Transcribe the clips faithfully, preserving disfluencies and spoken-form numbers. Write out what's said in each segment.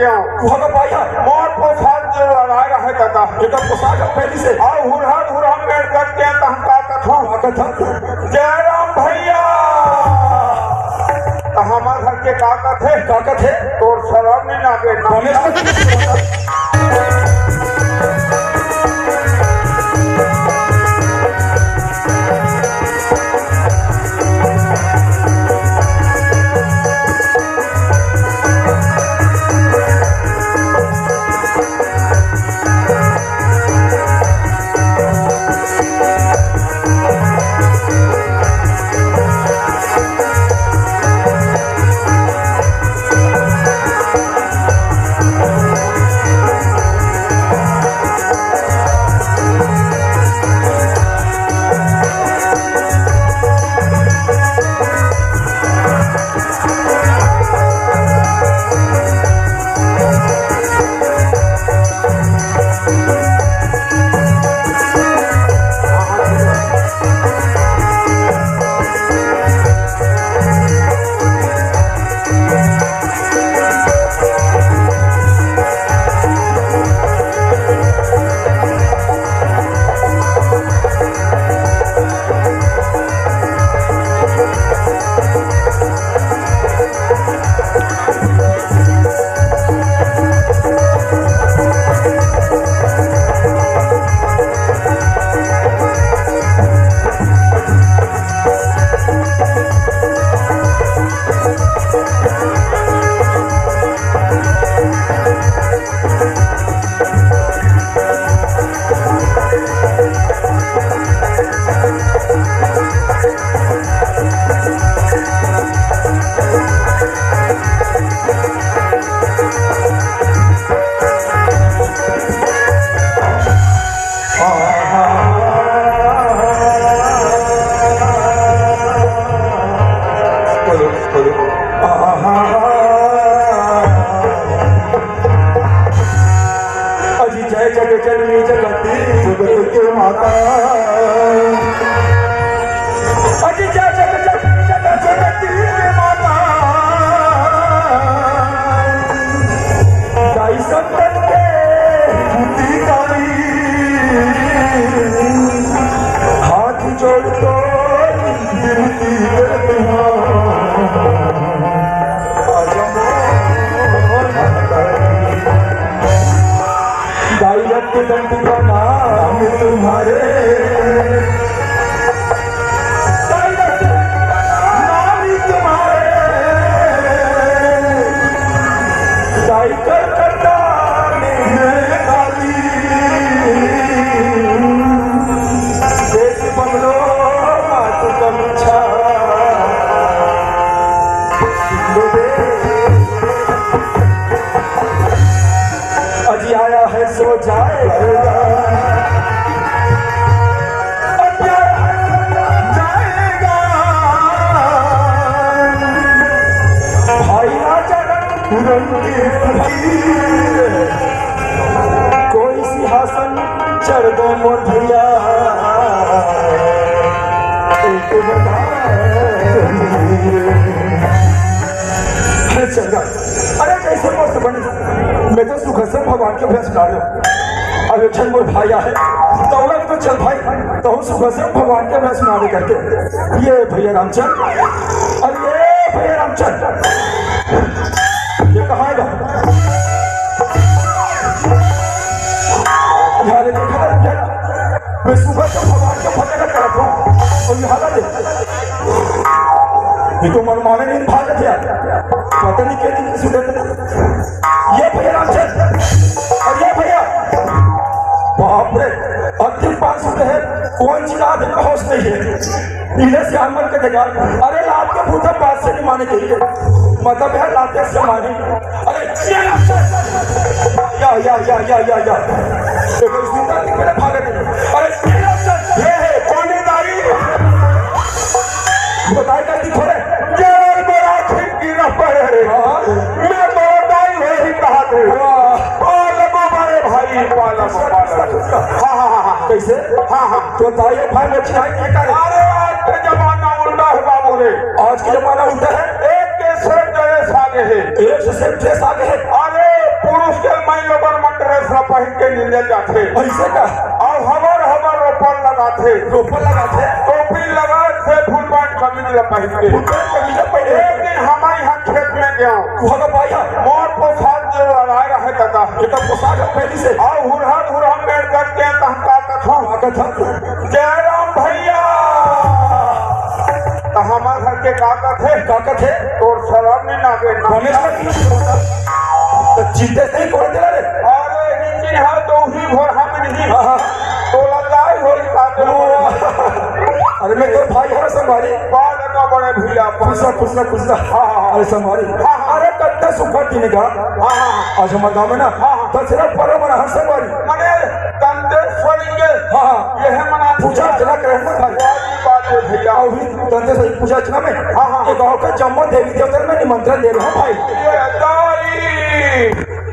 तू हका पाई हा? मोर पोशाक जो लड़ाए रहे दादा। एकर पोशाक ह पहिली से। अउ हुरहा हुरहा मेड़ करके त हम का कथों? का कथों? जयराम भैया, त हमर घर के का कथे? का कथे? तोर शरम नइ लागे ना? गणेश अजी जय जग जननी जगत जगत के माता। अजी जय जग जननी जगत जगत के माता। दाई संतन के हितकारी। हाथ जोड़ तो विनती करत हँव। आजा मोर दाई रक्त दंड का नाम तुम्हारे। दाई रक्त दंड का नाम तुम्हारे। दाई कर करता ने काली। देश बंगलो मातु कमछा। अजी आया है सो जाएगा। अजी आया है सो जाएगा। भाई राजा रंग बिरंगी फकीर। कोई सिंहासन चढ़ दो मोर भैया। एक बता। अरे चंगा, अरे जइसे मस्त बनी, मैं तो सुखस्तर भगवान के भैंस डालो। अब एक ठन मोर भाई आहे, तौला तो चल भाई, तहूँ सुखस्तर भगवान के भैंस डाले करके। ये भैया रामचंद, अरे ये भैया रामचंद, ये कहाँ हे गा? यहाँ ले देखा ना, देखा ना। मैं सुबह से भगवान के भजन करत हँव अउ यहाँ ले। ये तो मनमाने नहीं भाजत हे यार। पता नहीं क्या दिन सुधर। ये भैया रामचंद अउ ये भैया, बाप रे, अंतिम पाँच सौ हे, कौन चिल्ला दे, होश नहीं हे। इन्हें सियान मन के देखा, अरे लात के भूत बात से नहीं माने चाहिए, मतलब है लाते से माने। अरे, या, या, या। देखो, इस दिन तक मेरे भागे नहीं। अरे, ये हे, कौन हे दाई? बताए कर दी थोड़े। ये मेरा खिड़की न पड़े रे। हाँ। मैं तो दाई हो ही कहा थे। वाह। पालक मारे भाई, पालक, पालक। हाँ, हाँ, हाँ, हाँ। कैसे? हाँ, हाँ। तो दाई भाई में चिढ़ाई नहीं करे। अरे, आज के जमाना उल्टा हे बाबू रे। आज के जमाना उल्टा हे। एक के सेठ ड्रेस आगे हे। एक से सेठ ड्रेस आगे हे। अरे, पहिर के निंदे जाथे। अइसे का? अउ हबर हबर रोपन लगाथे। रोपन लगाथे? टोपी लगाथे, फुल पैंट कमीज ला पहिर के। फुल पैंट कमीज ला पहिर के। एक दिन हमर इहाँ खेत में गेंव। तुँहर का भाई हे? मोर पोशाक जो लगाए रहे दादा। एकर पोशाक हे पहिली से। अउ हुरहा हुरहा मेड़ करके तहन का कथों? का कथों? जय राम भैया। त हमर घर के का कथे? का कथे? तोर सरम नइ लागे ना। रमेश का की? त चिंता नहीं करे तेला रे। अरे, निचिन हा तो ही भोर हम नहीं। हाँ, हाँ। तोला जाय होई का तो। ओ। अरे, मैं तोर भाई हरँव संगवारी। बाद का बड़े भैया। खुश रह, खुश रह, खुश रह। हाँ, हाँ, हाँ। अरे संगवारी। हाँ, हाँ। अरे, कत्ते सुग्घर दिन का। हाँ, हाँ, हाँ। आज हमर गाँव में ना, हाँ, हाँ। दशहरा पर्व मना हन संगवारी। मने दंतेश्वरी के हाँ, हाँ। ये है मना पूजा अर्चना करे हन भाई। वाह जी, वाह जी भैया। अउ भी दंतेश्वरी पूजा अर्चना में हाँ, हाँ। ये गाँव के जम्मो देवी देवता में निमंत्रण दे रहे हँव भाई। ये दाई,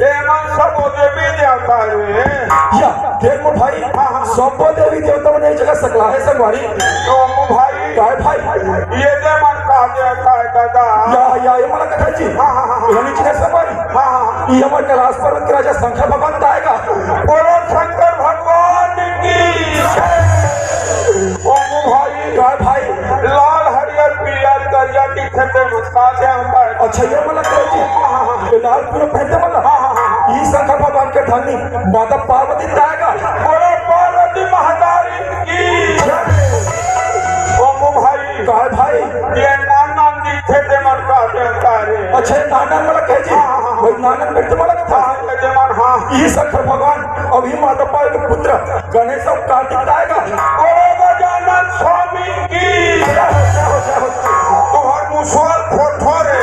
ये मन सब देवी देवता रे। या, देख मोर भाई, हाँ, हाँ। सब देवी देवता मन एक जगह सकलाय हे संगवारी। तो भाई, काय भाई? ये दे मन का देवता हे दादा। या, या, ये मन कथा जी। हाँ, हाँ, हाँ, हाँ। ये नीचे संगवारी। हाँ, हाँ, हाँ। ये हमर कैलाश पर्वत के राजा शंकर भगवान ताय गा। बोलो शंकर भगवान की जय। ओ भाई, काय भाई? लाल, हरियर, पीयर, करिया दिखथे, मुस्काते होता है। अच्छा, ये मन कथा जी। हाँ, हाँ, हाँ। ये लाल पीला पहनथे मन ला? हाँ, हाँ, हाँ, हाँ। ये शंकर भगवान के धनी माता पार्वती ताय गा। बोलो पार्वती महतारी की जय। ओ भाई। काय भाई? ये नान नान दिखथे ते मन का देवता रे। अच्छा, ये नान नान मन ला कहे जी? हाँ, हाँ, हाँ। वही नान नान बेटे मन ला कथा। हाँ, ये मन, हाँ। ये शंकर भगवान, अउ ये माता पार्वती के पुत्र गणेश अउ कार्तिक ताय गा। बोलो गजानन स्वामी की जय हो, जय हो, जय हो। तुँहर मुसवा ल फोड़थों रे।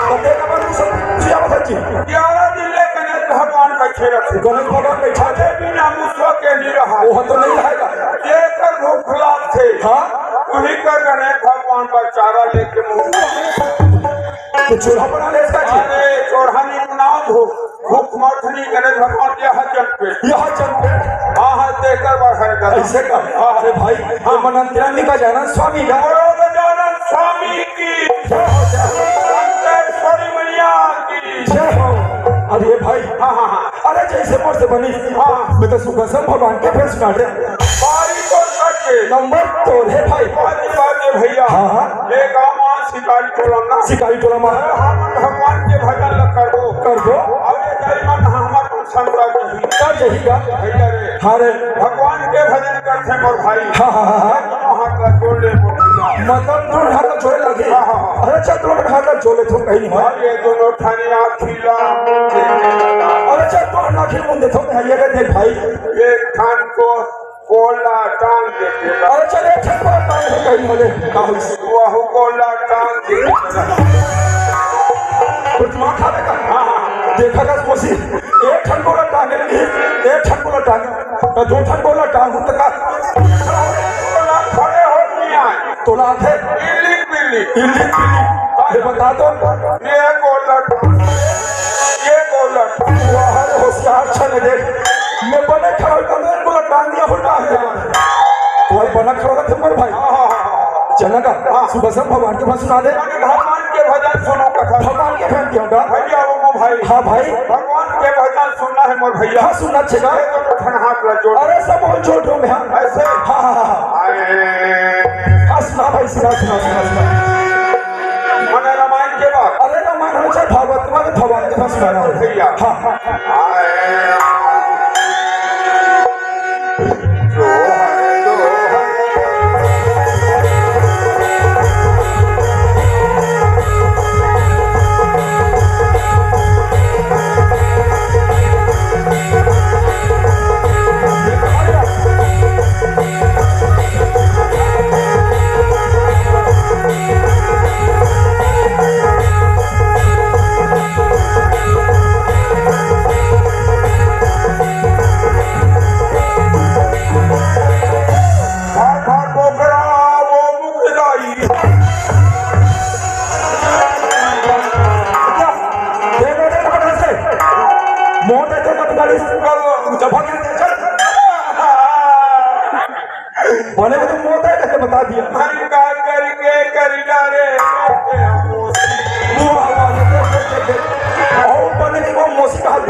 तो देखा मन मुसवा पूजा बता जी। ग्यारह दिन ले गणेश भगवान बइठे रहिथे। गणेश भगवान बइठे रहिथे। बिना मुसवा के नइ रहय। वो तो नइ रहय गा। जेकर भूख लागथे। हाँ। उही कर गणेश भगवान बर चारा लेके मुँह। तो चूल्हा बना ले इसका जी। अरे, चूल्हा नहीं बनाओ, भूख, भूख मरथनी गणेश भगवान के हर जन्म पे। ये हर जन्म पे। हाँ, हाँ, तेकर बर है गणेश। अइसे का? हाँ। अरे भाई, हाँ। ये मन अंतर्यामी गजानन स्वामी का। बोलो गजानन स्वामी की। जय हो, जय हो। दंतेश्वरी मैया की। जय हो। अरे भाई। हाँ, हाँ, हाँ। अरे जइसे मोर से बनी। हाँ। मैं तो सुखसम भगवान के भेंट सुना दे। बारी तो करके। नंबर तोर हे भाई। बारी बात हे भैया। हाँ, हाँ। ये गाँव में शिकारी टोला ना। शिकारी टोला में। अरे हम भगवान के भजन ल करबो। करबो। अरे दाई मन हमर संता नहीं। कर जही गा। भैया रे। हाँ रे। भगवान के भजन करथे मोर भाई। हाँ, हाँ, हाँ, हाँ। दोनों हाथ ला जोड़ ले मोर भैया। मतलब दोनों हाथ ला जोड़े लगे। हाँ, हाँ, हाँ। अरे चल दोनों हाथ ला जोड़ लेथों कहीं नहीं। अरे दोनों ठानी आँखी ला। अरे चल दोनों आँखी मुंद देथों मैं, ये देख भाई। एक ठान को कोला टांग देथे। अरे चल एक ठन कोला टांग दे कहीं बोले। का होइस? वहू कोला टांग देथे। तो दिमाग खा लेगा। हाँ, हाँ। देखा का कोसी। एक ठन कोला टांग दे, एक ठन कोला टांग। तो दो ठन कोला टांग, तो का? कोला खड़े हो नहीं आए। तोला आथे? इल्ली पिल्ली। इल्ली पिल्ली। ये बता तो। ये गोलट, ये गोलट। वाह रे होशियार छन देख। मैं बने खड़ा कर दे, गोलट टांग दिया, उल्टा हो गया। तो भाई बना खड़ा रखे मोर भाई। हाँ, हाँ, हाँ, हाँ। चला का? हाँ। सुबह से भगवान के भजन सुना दे। भगवान के भजन सुनो कथा। भगवान के भजन क्यों गा? भैया वो भाई। हाँ भाई। भगवान के भजन सुनना है मोर भैया। हाँ, सुनना छे गा। ये तो ठन हाथ ला जोड़। अरे सब बोल जोड़ दो मैं, हाँ। ऐसे? हाँ, हाँ, हाँ, हाँ। अरे। हाँ, सुना भाई, सुना, सुना, सुना, सुना। मने रामायण के बाद। अरे रामायण हो चाहे भागवत के बाद, भगवान के बाद सुनाना है। भैया। हाँ। अरे।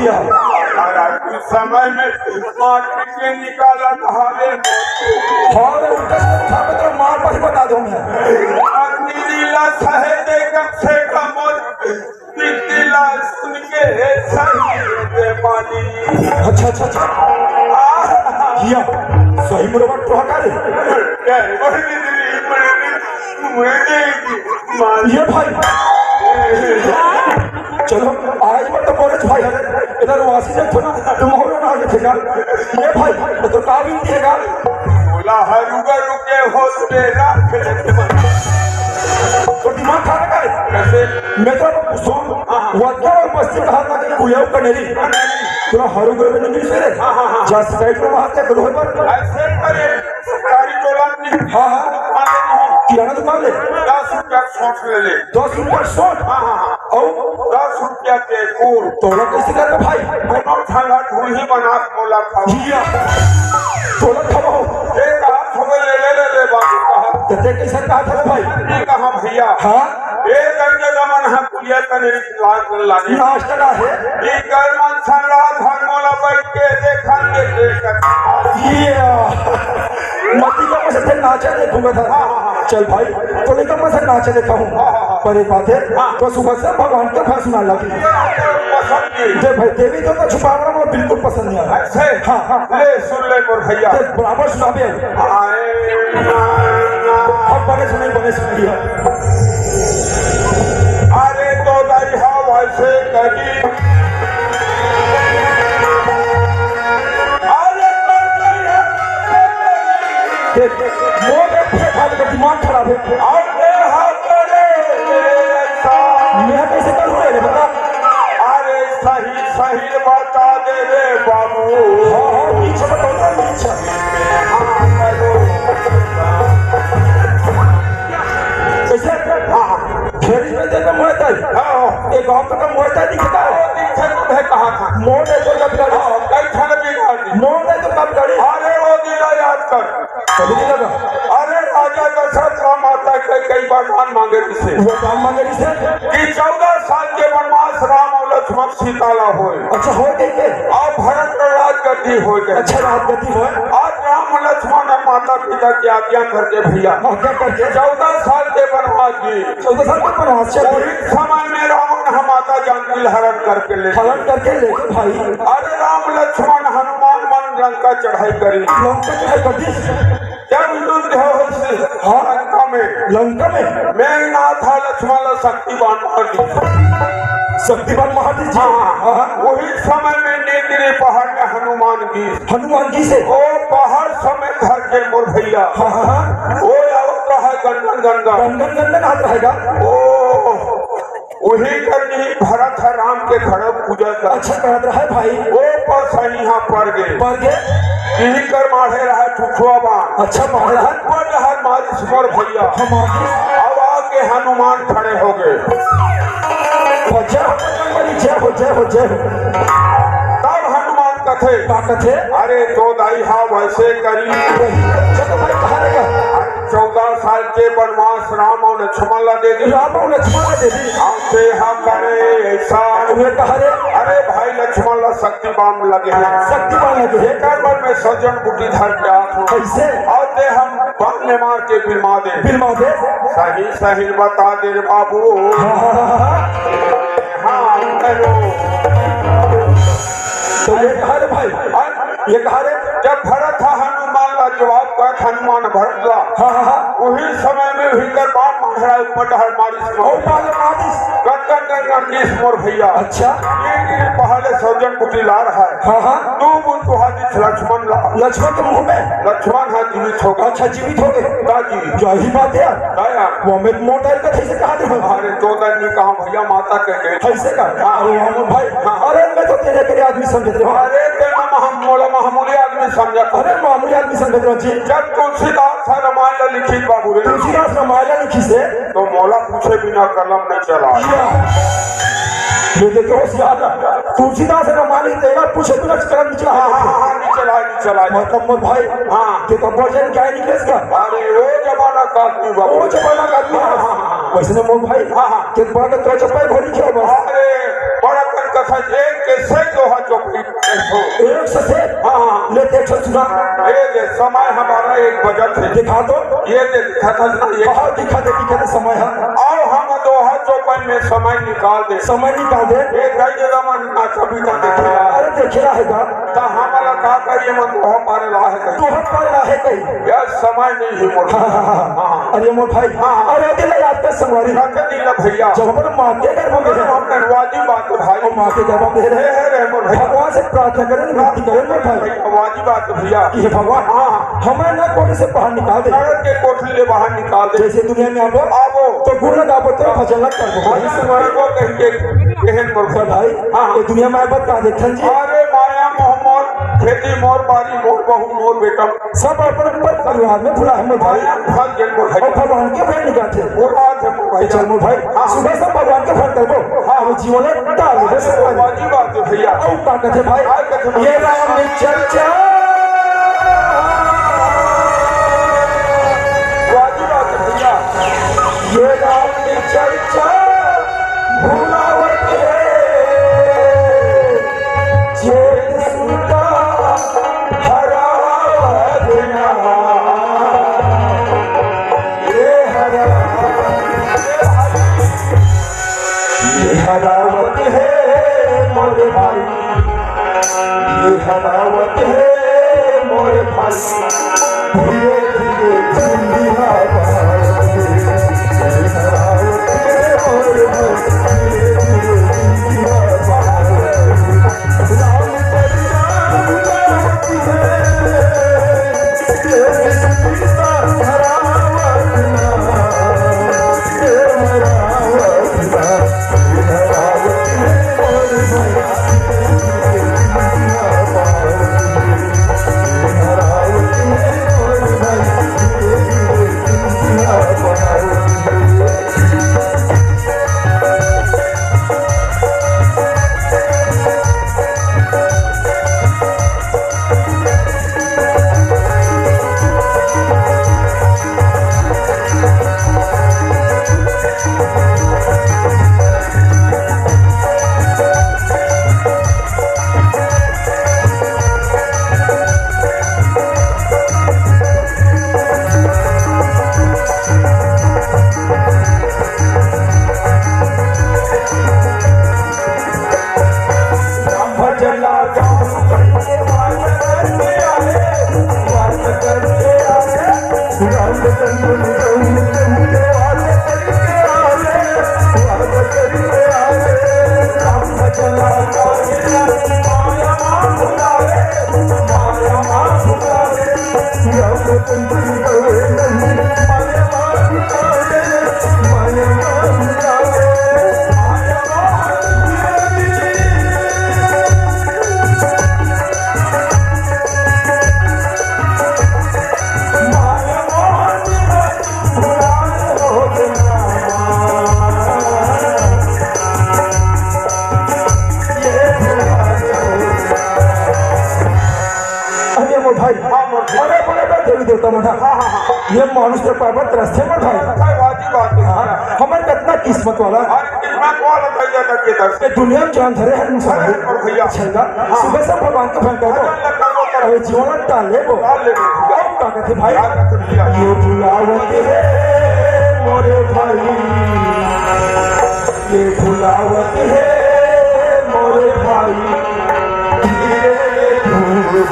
अरे, कुछ समय में माटी के निकालत हवे। हाँ रे, उल्टा सीधा उठा के तो मार पर ही बता दूं मैं। अरे, दीदी ला सहे दे कम से कम, दीदी ला सुन के सही दे पानी। अच्छा, अच्छा, अच्छा। आ, किया, सही में रोबोट तो हटा दे। क्या है? वही दीदी, वही दीदी, वही दीदी, मान ये भाई। चलो, आज मत तो बोले भाई, अरे, इधर वासी से थोड़ा तुम हो ना आगे ठेका। ये भाई, तो का विनती है का? बोला, "हरू गरु के होश में राख ले।" तो दिमाग खराब है। कैसे? मैं तो सुन, हाँ, हाँ। वद्दा और मस्ती कहा था कि कुलियाऊ कनेरी। कनेरी। तोला हरू गरु के नहीं से रे। हाँ, हाँ, हाँ। जा शिकायत को वहाँ से करो है पर। ऐसे करे, सरकारी टोला में। हाँ, हाँ। दुकान ले नहीं। किराना दुकान ले। दस रुपया सोच ले ले। दस रुपया सोच? हाँ, हाँ, हाँ। और? दस रुपया के कुल। तोला कैसे करबे भाई? कोनो ठंडा ढूंढी बना के मोला खाओ। जिया। तोला खाओ। ए, कहा थोड़े ले, ले, ले, ले, बाबू कहा। तो ते कैसे कहा था भाई? ये कहा भैया। हाँ? ए, गंगे दमन हम पुलिया तने लाज लाने। नाश्ता का है? ये गर्मन संगा धर्मोला बैठ के देखन के देखन। ये, मती का मस्त नाचा देखूंगा था। हाँ, हाँ, हाँ। चल भाई, तो लेकर मैं सब नाचे देता हूँ। हाँ, हाँ, हाँ। पर एक बात है, हाँ। तो सुबह से भगवान का भजन सुना लगी। पसंद की। देख भाई, देवी देवता छुपावना मुझे बिल्कुल पसंद नहीं आ रहा। ऐसे? हाँ, हाँ। ले, सुन ले मोर भैया। देख, बराबर सुना बे। आए ना, ना। अब बने सुनाई, बने सुनाई। अरे तो दाई हा वैसे करी। अरे तो दाई हा देख, मोर एक फेंक हाथ का दिमाग खराब है। अरे हाथ रे, ऐसा। मैं कैसे करूँ रे, बता। अरे सही, सही बता दे रे बाबू। हाँ, हाँ, पीछे बताओ ना, पीछे। हाँ, करो। कैसे? हाँ, हाँ। फेरी में देखे मुंह ताई। हाँ, हाँ। एक गांव का मुंह ताई दिखता है। वो दिखे तो है कहाँ था? मोड़ दे तो कब गाड़ी। हाँ, कई थाने भी गाड़ी। मोड़ दे तो कब गाड़ी। अरे वो दिन याद कर। कभी नहीं लगा। अरे राजा दशरथ राम माता के कई बार दान मांगे रिसे। वो दान मांगे रिसे? कि चौदह साल के वनवास राम और लक्ष्मण सीता ला होए। अच्छा, होए कहीं के? अब भरत के राजगद्दी होए गए। अच्छा, राजगद्दी होए। आज राम लक्ष्मण और माता पिता की आज्ञा करके भैया। हाँ, क्या करके? चौदह साल के वनवास जी। चौदह साल के वनवास चल। वही समय में रावण हम माता जानकी हरण करके ले। हरण करके ले भाई। अरे राम लक्ष्मण हनुमान मन लंका चढ़ाई करी। लंका चढ़ाई कर दी। जब युद्ध हो से हाँ। लंका में। लंका में। मेघनाथ लक्ष्मण ला शक्ति बाण मार दी। शक्ति बाण मार दी जी। हाँ, हाँ। हाँ। वही समय में नीलगिरी पहाड़ में हनुमान जी। हनुमान जी से। ओ पहाड़ समेत धर के मोर भैया। हाँ, हाँ, हाँ। ओ आओ कहा गंगन गंगा। गंगन गंगन हाथ रहेगा। ओ वही करनी भरत ह राम के खड़ग पूजा कर। अच्छा, करत रहे भाई। ओ पसैया पर गे। पर गे। इही कर माढ़े रहे ठुठुआ बाण। अच्छा, माढ़े रहे। ऊपर डहर मारिस मोर भैया। हाँ, मारिस। अब आके हनुमान खड़े हो गए। जय हो बजरंगबली, जय हो, जय हो, जय हो। तब हनुमान कथे। का कथे? अरे तो दाई हा वैसे करी। वही, चलो भाई, कहाँ रहेगा? अरे चौदह साल के वनवास राम और लक्ष्मण ला दे दी। राम और लक्ष्मण ला दे दी। हमसे हा करे ऐसा। वे कहा रे? अरे भाई लक्ष्मण ला शक्ति बाण लगे हैं। शक्ति बाण लगे हैं। एकर बर में सज्जन बूटी धर के आत हूँ। कैसे? और ते हम बाण ले मार के बिलमा दे। बिलमा दे। सही सही बता दे रे बाबू। हाँ, हाँ, हाँ, हाँ। हाँ, करो। तो ये कहा रे भाई? हाँ? ये कहा रे? जब भरत था हनुमान ला जवाब का हनुमान भरत ला। हाँ, हाँ, हाँ। वही समय में भीतर बाण महाराज ऊपर डहर मारिस। और बाण मारिस। गन गन गन गन नीस मोर भैया। अच्छा। ये गिरे पहाड़े सौजन कुटी ला रहा है। हाँ, हाँ। दो बूंद तुहारी लक्ष्मण ला। लक्ष्मण के मुंह में। लक्ष्मण है जीवित हो गए। अच्छा, जीवित हो गए। का जी? यही बात है यार। का यार? वो मैं मोटर का कैसे कहा दे? अरे तो नहीं कहा भैया, माता कह गए। कैसे का? हाँ। अरे हम भाई, हाँ। अरे मैं तो तेरे के लिए आदमी समझते हो। अरे तेरा माम-, मोला मामूली आदमी समझा था। अरे मामूली आदमी समझते हो जी। जब तुलसीदास है रामायण ला लिखी बाबू रे। तुलसीदास रामायण ला लिखी से। तो मोला पूछे बिना कलम नहीं चला। या। ये देखो होशियार, तुलसीदास ने मालिक तेरा पूछे बिना चरण नीचे हाँ, हाँ, हाँ, नीचे लाए, नीचे लाए। मतलब मोर भाई, हाँ। ये तो भजन क्या निकलेस का? अरे, वो जमाना का आदमी बाबू। वो जमाना का आदमी। हाँ, हाँ, हाँ। वैसे ना मोर भाई, हाँ, हाँ। के बड़ा तो चप्पल भरी क्या बस? अरे, बड़ा कन कथा एक के से दोहा चौपड़ी। एक से से? हाँ, हाँ। ले देख सुना। ये दे, समय हमारा एक बजट है। दिखा दो। ये दे, दिखा था ना, ये। हाँ, दिखा दे, दिखा दे समय है। आओ हम दोहा चौपन में समय निकाल दे। समय निकाल दे। ये कई जगह मन नाचा भी कर देखिला। अरे, देखिला है का? त हमला का कहिए, मन दोहा पारे ला है कहीं। दोहा पारे ला है कहीं। यार, समय नहीं है मोर। हाँ, हाँ, हाँ, हाँ। हाँ। अरे मोर भाई, हाँ, हाँ। अरे दिल याद कर संगवारी। रख दिला भैया। जब अपन माँ के गर्भ में रहे। हम वाजिब बात है भाई। और माँ के गर्भ में रहे। रहे, रहे मोर भाई। भगवान से प्रार्थना करें, विनती करें मोर भाई। भाई, वाजिब बात है भैया। कि हे भगवान, हाँ। हमें ना कोठरी से बाहर निकाल दे। नरक के कोठरी ले बाहर निकाल दे। जैसे दुनिया में आबो, आबो। तो गुण गाबो, तो भजन ना करबो। भजन करबो कहिके कहे मोर भाई। भाई, हाँ। ये दुनिया में आबो का देखन जी। अरे माया मोह मोर, खेती मोर, बारी मोर, बहू मोर, बेटा। सब अपन अपन परिवार में भुला है मोर भाई। माया फल गेल मोर भाई। और भगवान के भय निकाल दे। वो बात है मोर भाई। चल मोर भाई, हाँ। सुबह से भगवान के भय करबो। हाँ। हम जीवन में डाल दे। वाजिब बात है भैया। और का कथे भाई? का कथे भाई? ये राम चर्चा। वाजिब बात है भैया। ये राम चर्चा भुलावत है, चेत सुनता हरावत ना। ये हरावत, ये हरावत है मोरे भाई। ये हरावत है मोरे भाई, धीरे धीरे झुंडिया बांध के। ये हरावत है मोरे भाई, धीरे धीरे झुंडिया बांध के। राम तेरी राम रावत है, ये सीता हरावत ना, ये हरावत ना। अरे मोर भाई, हाँ, मोर भाई। अरे बड़े बड़े देवी देवता मन ह। हाँ, हाँ, हाँ। ये मानुष के पाए बर तरसथे मोर भाई। भाई, वाजिब बात है। हाँ, हमर कतना किस्मत वाला। अरे किस्मत वाला भैया का के दर्शन। ये दुनिया में जान धरे हर इंसान। अरे मोर भैया। चंगा, हाँ। सुबह से भगवान का भजन करो। भजन करबो, करबो। अरे जीवन टाल लेबो। टाल लेबो। अब का कथे भाई? का कथे भैया? ये भुलावत है मोरे भाई। ये भुलावत है मोरे भाई, ये भुलावत